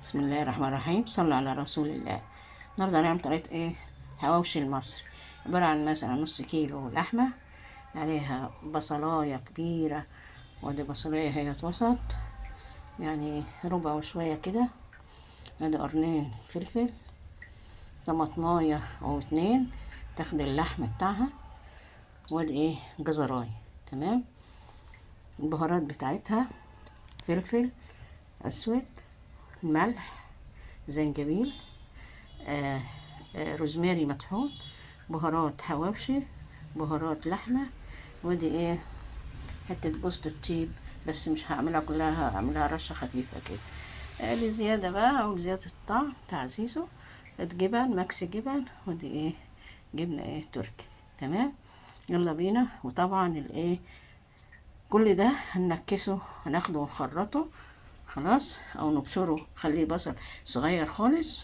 بسم الله الرحمن الرحيم، صلوا على رسول الله. النهارده هنعمل طريقه ايه؟ حواوشي المصري. عبارة عن مثلا نص كيلو لحمه عليها بصلايه كبيرة، وادي بصلايه هي وسط يعني ربع وشوية كده، ادي قرنين فلفل، طماطمايه او اتنين تاخد اللحم بتاعها، وادي ايه جزرايه. تمام. البهارات بتاعتها فلفل اسود، ملح، زنجبيل، روزماري مطحون، بهارات حواوشي، بهارات لحمه، ودي ايه حتة جوزة الطيب، بس مش هعملها كلها، هعملها رشه خفيفة كده. لزيادة بقى او زيادة الطعم تعزيزه، جبن ماكس جبن، ودي ايه جبنه ايه تركي. تمام، يلا بينا. وطبعا الايه كل ده هننكسه، هناخده ونخرطه خلاص، او نبشره، خليه بصل صغير خالص،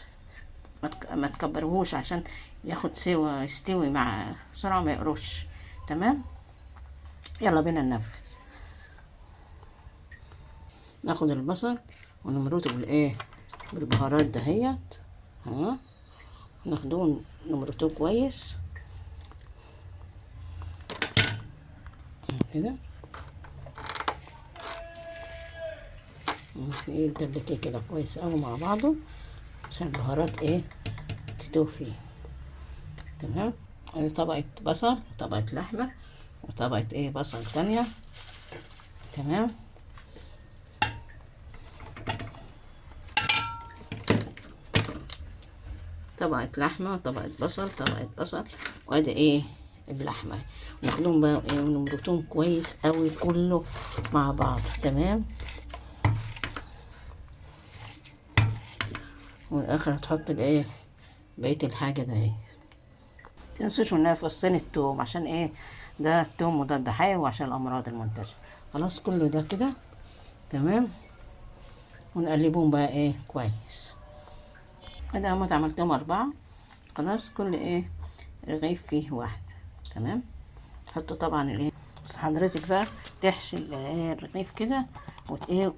ما تكبرهوش عشان ياخد سوا، يستوي مع بسرعة ما يقرش. تمام، يلا بينا ننفذ. ناخد البصل ونمرته بالايه بالبهارات دهيت، ها ناخدوه نمرته كويس كده، ايه تدلكيه كده كويس قوي مع بعضه عشان البهارات ايه تتوه فيه. تمام، ادي طبقة بصل وطبقة لحمة وطبقة ايه بصل تانية. تمام، طبقة لحمة وطبقة بصل، طبقة بصل، وادي ايه اللحمة. وناخدهم بقى ايه ونمرطهم كويس قوي كله مع بعض. تمام، والاخر هتحط الايه بقية الحاجة ده اهي. متنسوش انها فصين التوم عشان ايه ده التوم مضاد حيوي وعشان الامراض المنتشرة. خلاص كله ده كده تمام، ونقلبهم بقى ايه كويس كده. اهوت عملتهم 4 خلاص، كل ايه رغيف فيه واحد. تمام، حطوا طبعا الايه. بس حضرتك بقى تحشي الرغيف كده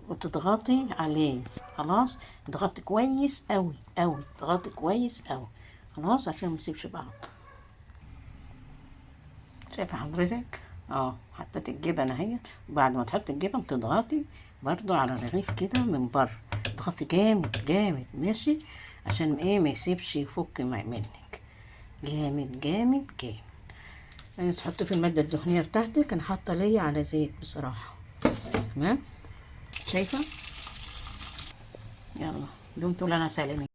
وتضغطي عليه. خلاص اضغطي كويس قوي قوي، اضغطي كويس قوي خلاص عشان ما يسيبش بعض. شايفه حضرتك؟ حطيت الجبن اهي. وبعد ما تحطي الجبن تضغطي برضو على الرغيف كده من بره، اضغطي جامد جامد ماشي، عشان ايه ما يسيبش يفك منك، جامد جامد جامد. تحطي في المادة الدهنية بتاعتك. انا حاطة ليا على زيت بصراحة. تمام، شايفة؟ يلا دمتوا لنا سالمين.